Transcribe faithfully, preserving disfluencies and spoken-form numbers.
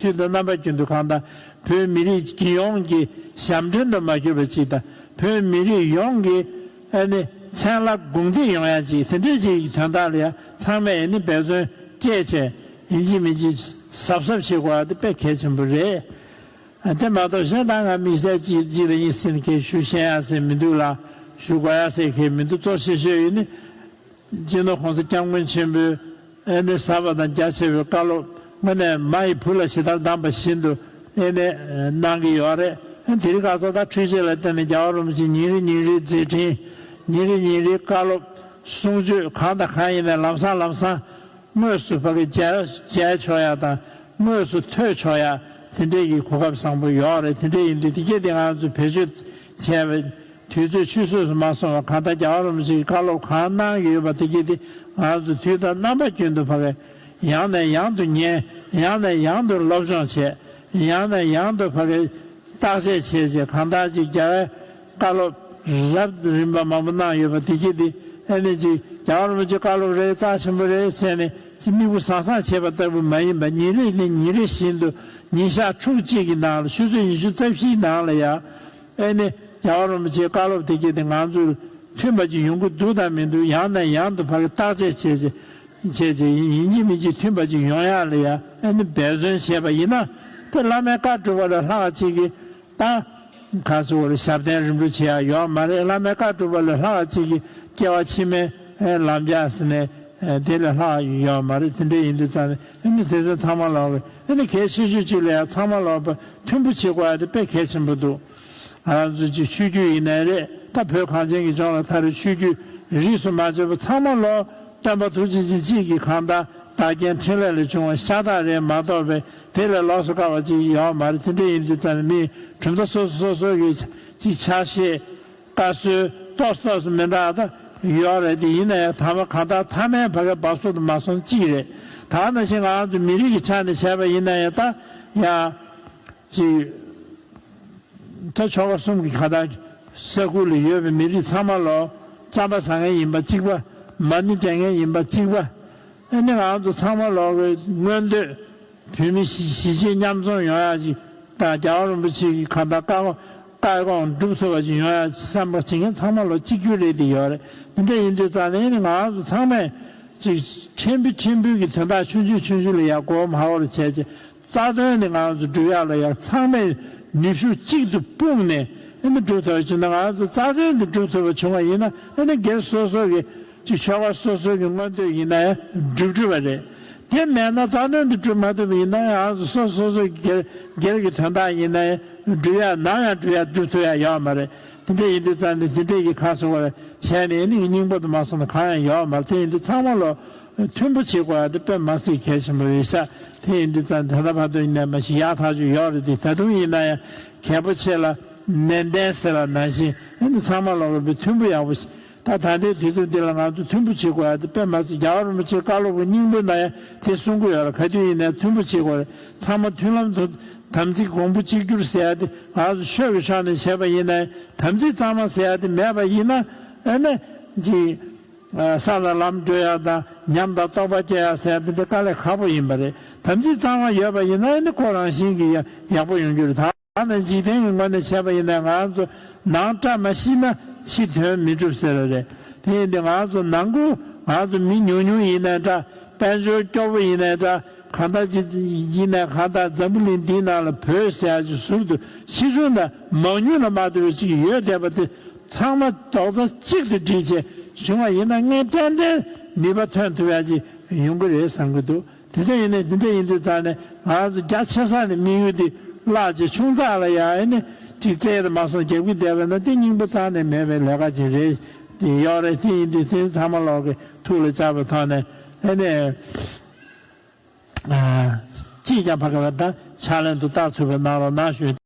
དུས་དང་རྣམ་པ་ཀུན་ཏུ་གང་ལྟར་བོད་མི་རིགས་ཀྱི་ཡོངས་ཀྱི་ཞབས་འདྲེན་དུ་མ་གྱུར་པ་ཅིག་དང་། བོད་མི་རིགས་ཡོངས་ཀྱི་ཨ་ནི་མཚན་ལ་དགོངས་འདེགས་ཡོང་ཡ་ཅིག་དེ་འདྲའི་ཅིག་གི་དོན་དག་ལ་ཡང་ཚང་མས་ཨ་ནི་འབད་བརྩོན་བསྐྱེད་བྱས་ཡིན་གཅིག་མིན་གཅིག་གཟབ་གཟབ་བྱེད་དགོས་པ་དེ་དཔེ་གལ་ཆེན་པོ་རེད། ཨ་དེ་མ་གཏོགས་གཞན་དག་ང་དམིགས་བསལ་ཅིག་ཅིག་ལ་ཡིན་ཟིན་གྱི་ཞུ་ཤེས་ཡ་ཟེར་མི་འདུག་ལ། ཞུ་དགོས་ཡ་ཟེར་གྱི་མི་འདུག་གཙོ་ཆེ་ཤོས་ཡིན་ནི། སྤྱི་ནོར་༸གོང་ས་༸སྐྱབས་མགོན་ཆེན་པོས་ཨེ་ནི་ཟབ་པ་དང་རྒྱ་ཆེ་བའི་བཀའ་སློབ་དངོས་གནས་མ་ཡི་བུ་ལ་ཇི་ལྟར་གདམས་པ་བཞིན་དུ་ཨེ་ནི་གནང་གི་ཡོད་རེད། ཨེ་དེ་རིང་ཁ་སང་ད་འཕྲུལ་ཆས་ལ་བརྟེན་ནས་རྒྱལ་བ་རིན་པོ་ཆེ་ཉིན་རེ་ཉིན་རེའི་མཛད་འཕྲིན། ཉིན་རེ་ཉིན་རེའི་བཀའ་སློབ་གསུང་ཆོས་གང་དང་གང་ཡིན་ནའི་ལམ་སང་ལམ་སང་དངོས་སུ་ཕ་གི་མཇལ་མཇལ་ཆོག་ཡ་དང་དངོས་སུ་ཐོས་ཆོག་ཡ་དེ་འདྲའི་གི་གོ་སྐབས་བཟང་པོ་ཡོད་རེད། དེ་འདྲ་ཡིན་དུས་དེ་གས་དེ་ང་ཚོ་བེད་སྤྱོད་བྱས་པའི་དུས་ཚོད་ཆུད་ཟོས་སུ་མ་སོང་བར་གང་ལྟར་རྒྱལ་བ་རིན་པོ་ཆེའི་བཀའ་སློབ་གང་གནང་ཡོད་པ་དེ་གས་དེ་ང་ཚོ་དུས་དང་རྣམ་པ་ཀུན་ཏུ་ཕ་གི་ཡང་ནས་ཡང་དུ་ཉན། ཡང་ནས་ཡང་དུ་སློབ་སྦྱོང་བྱས། ཡང་ནས་ཡང་དུ་ཕ་གི་བརྟག་དཔྱད་བྱས་བྱས་གང་ལྟར་ཅིག་རྒྱལ་བའི་བཀའ་སློབ་རབ་རིམ་པ་མང་པོ་གནང་ཡོད་པ་དེ་གས་དེ་ཨ་ནི་ཅིག་རྒྱལ་བ་རིན་པོ་ཆེའི་བཀའ་སློབ་རེད། རྩ་ཆེན་པོ་རེད་ཟེར་ནས་ཅིག་དམིགས་བུ་བཟང་བཟང་བྱས་པ་ལྟ་བུ་མ་ཡིན་པ། ཉིན་རེ་ནས་ཉིན་རེ་བཞིན་དུ་ཉིན་ཞག་ཕྲུགས་གཅིག་གི་ནང་ལ་ཆུ་ཚོད་ཉི་ཤུ་རྩ་བཞིའི་ནང་ལ་ཡང་ཨེ་ནི་རྒྱལ་བ་རིན་པོ་ཆེའི་བཀའ་སློབ་དེ་གས་དེ་ང་ཚོར་མཐུན་པ་ཅིག་ཡོང་གི་འདུག་དང་མི་འདུག་ཡང་ནས་ཡང་དུ་ཕ་གི་བརྟག་དཔྱད་བྱས་བྱས་བྱས་བྱས་ཡིན་གཅིག་མིན་གཅིག་མཐུན་པ་ཅིག་ཡོང་ཡག་ལ་ཡང་ཨེ་ནི་འབད་བརྩོན་བྱས་པ་ཡིན་ན་དེ་བླ་མའི་བཀའ་སྒྲུབ་པ་ལས་ལྷག་ཅིག་གི་ད་ག་ཚོད་བར་ཞབས་བརྟན་རིམ་གྲོ་བྱེད་ཡག་ཡོད་མ་རེད། བླ་མའི་བཀའ་སྒྲུབ་པ་ལས་ལྷག་ཅིག་གི་སྐྱེ་བ་ཕྱི་མའི་ལམ་རྒྱགས་ཟེར་ནས་དེ་ལས་ལྷག་ཡོད་མ་རེད། དེ་འདྲ་ཡིན་དུས་ཙང་ནས་ཨེ་ནི་དེ་ཚོ་ཚང་མ་ལོག་གི་ཨེ་ནི་གལ་ཆེ་ཤོས་གཅིག་ལ་ཡང་ཚང་མ་ལོག་པ་མཐུན་པོ་བྱེད་དགོས་ཡ་དེ་དཔེ་གལ་ཆེན་པོ་འདུག་ང་རང་ཚོ་ཅིག་ཆོས་བརྒྱུད་ཡིན་ནའི་རེད། ད་བོད་གངས་ཅན་གྱི་ལྗོངས་ལ་ད་རེས་ཆོས་བརྒྱུད་རིས་སུ་མ་ཆད་པ་ཚང་མ་ལོག་སྟོན་པ་ཐུགས་རྗེ་ཅན་གཅིག་གི་གང་ལྟར་བདག་རྐྱེན་འཕྲིན་ལས་ལས་བྱུང་བ་ཤ་སྟག་རེད་མ་གཏོགས་པའི་དེ་ལས་ལོགས་སུ་བཀར་བ་ཅིག་ཡོད་མ་རེད། དེ་འདྲ་ཡིན་དུས་ཙང་ནས་མིའི་གྲུབ་མཐའ་སོ་སོ་སོ་སོ་གི་ཅིག་ཆ་ཤས་བཀའ་སྲོལ་ཏོག་ཙམ་ཏོག་ཙམ་མི་འདྲ་ད་ཡོད་རེད། དེ་ཡིན་ན་ཡང་ཐ་མ་གང་ལྟར་ཐ་མའི་བར་ག་བབས་སོ་དུ་མ་སོང་གཅིག་རེད། ད་ནང་བཞིན་ང་རང་ཚོ་མི་རིགས་ཀྱི་ཆ་ནས་བྱས་པ་ཡིན་ན་ཡང་ད་ཡང་ཅིག་ད་ཆོལ་ཁ་གསུམ་གྱི་ཁ་བརྡ་ས་ཁུལ་ལ་ཡོད་པའི་མི་རིགས་ཚང་མ་ལོ་རྩམ་པ་ཟ་མཁན་ཡིན་པ་གཅིག་པ། མ་ཎི་བགྲང་མཁན་ཡིན་པ་གཅིག་པ། ཨ་ནི་ང་ཚོ་ཚང་མ་ལོ་གི་མངོན་འདོད་བོད་མི་གཞིས་གཞིས་བྱེས་མཉམ་འཛོམས་ཡོང་ཡག་ཅིག་དང་རྒྱལ་བ་རིན་པོ་ཆེ་གི་ཁ་བརྡ་བཀའ་དགོངས་བཀའ་དགོངས་སྒྲུབ་ཐུབ་པ་ཅིག་ཡོང་ཡག་ཅིག་བསམ་པ་བྱེད་མཁན་ཚང་མ་ལོ་གཅིག་གྱུར་རེད་དེ་ཡོད་རེད། འདི་འདྲ་ཡིན་དུས་ཙང་ནས་ཨ་ནི་ང་ཚོ་ཚང་མས་ཅིག་ཕྲན་བུ་ཕྲན་བུ་གི་དོན་དག་ཆུང་ཆུང་ཆུང་ཆུང་ལ་ཡང་མགོ་མ་འཁོར་བྱས་ཅིག་རྩ་དོན་ནི་ང་ཚོ་སྒྲུབ་ཡག་ལ་ཡང་ཚང་མས་ནུས་ཤུགས་གཅིག་ཏུ་སྤུངས་ནས་ཨ་ནི་སྒྲུབ་ཐུབ་པ་བྱུང་ན། ང་ཚོ་རྩ་དོན་དུ་སྒྲུབ་ཐུབ་པ་བྱུང་བ་ཡིན་ན་ཨ་ནི་སྒེར་སོ་སོ་གི་ཅིག་ཆོལ་ཁ་སོ་སོ་གི་མངོན་འདོད་ཡིན་ན་ཡང་འགྲུབ་འགྲུབ་པ་རེད། དེ་མེད་ན་རྩ་དོན་དུ་སྒྲུབ་མ་ཐུབ་པ་ཡིན་ན་ང་ཚོ་སོ་སོ་སོ་གི་སྒེར་སྒེར་གྱི་དོན་དག་ཡིན་ན་ཡང་སྒྲུབ་ཡག་ནམ་ཡང་སྒྲུབ་ཡག་སྒྲུབ་ཐུབ་ཡག་ཡོད་མ་རེད། དེ་འདྲ་ཡིན་དུས་ཙང་ནས་དེ་འདྲ་གི་ཁ་སོ་བར་བྱས་ནས་ཨ་ནི་སྙིང་པོ་དུ་མ་སོང་ན་གང་ཡང་ཡོད་མ་རེད། དེ་ཡིན་དུས་ཚང་མ་ལོ་མཐུན་པོ་བྱེད་དགོས་ཡ་དེ་དཔེ་མ་སྲིད་གལ་ཆེན་པོ་རེད་ཤག་དེ་ཡིན་དུས་ཙང་ད་ལྟ་བར་དུ་ཡིན་ནའི་མ་གཞི་ཡག་ཐག་ཆོད་ཡོད་རེད་དེ། ད་དུང་ཡིན་ན་ཡང་གལ་པོ་ཆེ་ལ་ནན་ཏན་ཟེར་བ་ནང་བཞིན་ཨ་ནི་ཚང་མ་ལོ་གི་མཐུན་པོ་ཡག་པོ་ཞིག་ད་ད་ལྟའི་དུས་ཚོད་འདི་ལ་ང་ཚོ་མཐུན་པོ་བྱེད་དགོས་ཡ་དེ་དཔེ་མ་སྲིད། རྒྱལ་བ་རིན་པོ་ཆེའི་བཀའ་སློབ་ཀྱི་སྙིང་པོའི་ནང་ཡང་དེ་གསུང་གི་ཡོད་ལ། ག་དུས་ཡིན་ནའི་མཐུན་པོ་བྱེད་དགོས་རེད། ཚང་མ་མཐུན་ལམ་དུ་དམ་ཚིག་གོང་བུ་གཅིག་གྱུར་ཟེར་ཡ་དེ་ང་ཚོ་ཆོས་ཀྱི་ཕྱོགས་ནས་བྱས་པ་ཡིན་ནའི་དམ་ཚིག་གཙང་མ་ཟེར་ཡ་དེ་མེད་པ་ཡིན་ན་ཨ་ནི་ཅིག་ས་དང་ལམ་བགྲོད་ཡ་དང་ཉམས་དང་རྟོགས་པ་སྐྱེ་ཡ་ཟེར་ཡ་དེ་འདྲ་དཀའ་ལས་ཁག་པོ་ཡིན་པ་རེད། དམ་ཚིག་གཙང་མ་ཡོད་པ་ཡིན་ན་ཨ་ནི་ཁོ་རང་བཞིན་གྱིས་ཡག་པོ་ཡོང་རྒྱུ་རེད། ད་ནི་འཇིག་རྟེན་གྱི་ངོས་ནས་བྱས་པ་ཡིན་ན་ང་ཚོ་ནང་བཀྲ་མ་ཤིས་ན་ཕྱི་དོན་མི་འགྲུབ་ཟེར་བ་རེད། དེ་ཡིན་དུས་ང་ཚོ་ནང་ཁུལ་ང་ཚོ་མི་ཉུང་ཉུང་ཡིན་ནའི་འདྲ། དཔལ་འབྱོར་སྐྱོ་པོ་ཡིན་ནའི་འདྲ། གང་ལྟར་ཅིག་ཡིན་ནའི་གང་ལྟར་འཛམ་བུ་གླིང་འདིའི་ནང་ལ་བོད་ཟེར་ཡ་ཅིག་ཟུར་དུ་ཆེ་ཆུང་དང་མང་ཉུང་ལ་མ་ལྟོས་པ་ཅིག་ཡོད་བསྡད་པ་དེ་ཚང་མ་རྡོག་རྩ་གཅིག་ཏུ་སྒྲིལ་བྱས་བྱུང་བ་ཡིན་ན་ངས་ཏན་ཏན་ནུས་པ་ཐོན་ཐུབ་ཡ་ཅིག་ཡོང་གི་རེད་བསམ་གྱི་འདུག་དེ་འདྲ་ཡིན་ནའི་འདི་འདྲ་ཡིན་དུས་ཙང་ནས་ང་ཚོ་རྒྱ་ཆེ་ས་ནས་དམིགས་ཡུལ་འདི་བརླག་ཅིག་ཆུང་ཙག་ལ་ཡ་ཨེ་ནི་ཅིག་རྩེད་དུ་མ་སོང་རྒྱབ་ཀྱི་བསྡད་པ་ན་དེ་སྙིང་པོ་རྩ་ནས་མེད་པའི་ལས་ཀ་ཅིག་རེད། དེ་ཡོད་རེད། དེ་ཡིན་དུས་དེ་ཚང་མ་ལོག་གི་ཐུགས་ལ་བཅངས་པའི་ཐོག་ནས་ཨེ་ནི་ཅིས་ཀྱང་ཕ་གི་བ་དང་ཕྱག་ལེན་དུ་བསྟར་ཐུབ་པའི་གནང་རོགས་གནང་ཞུ།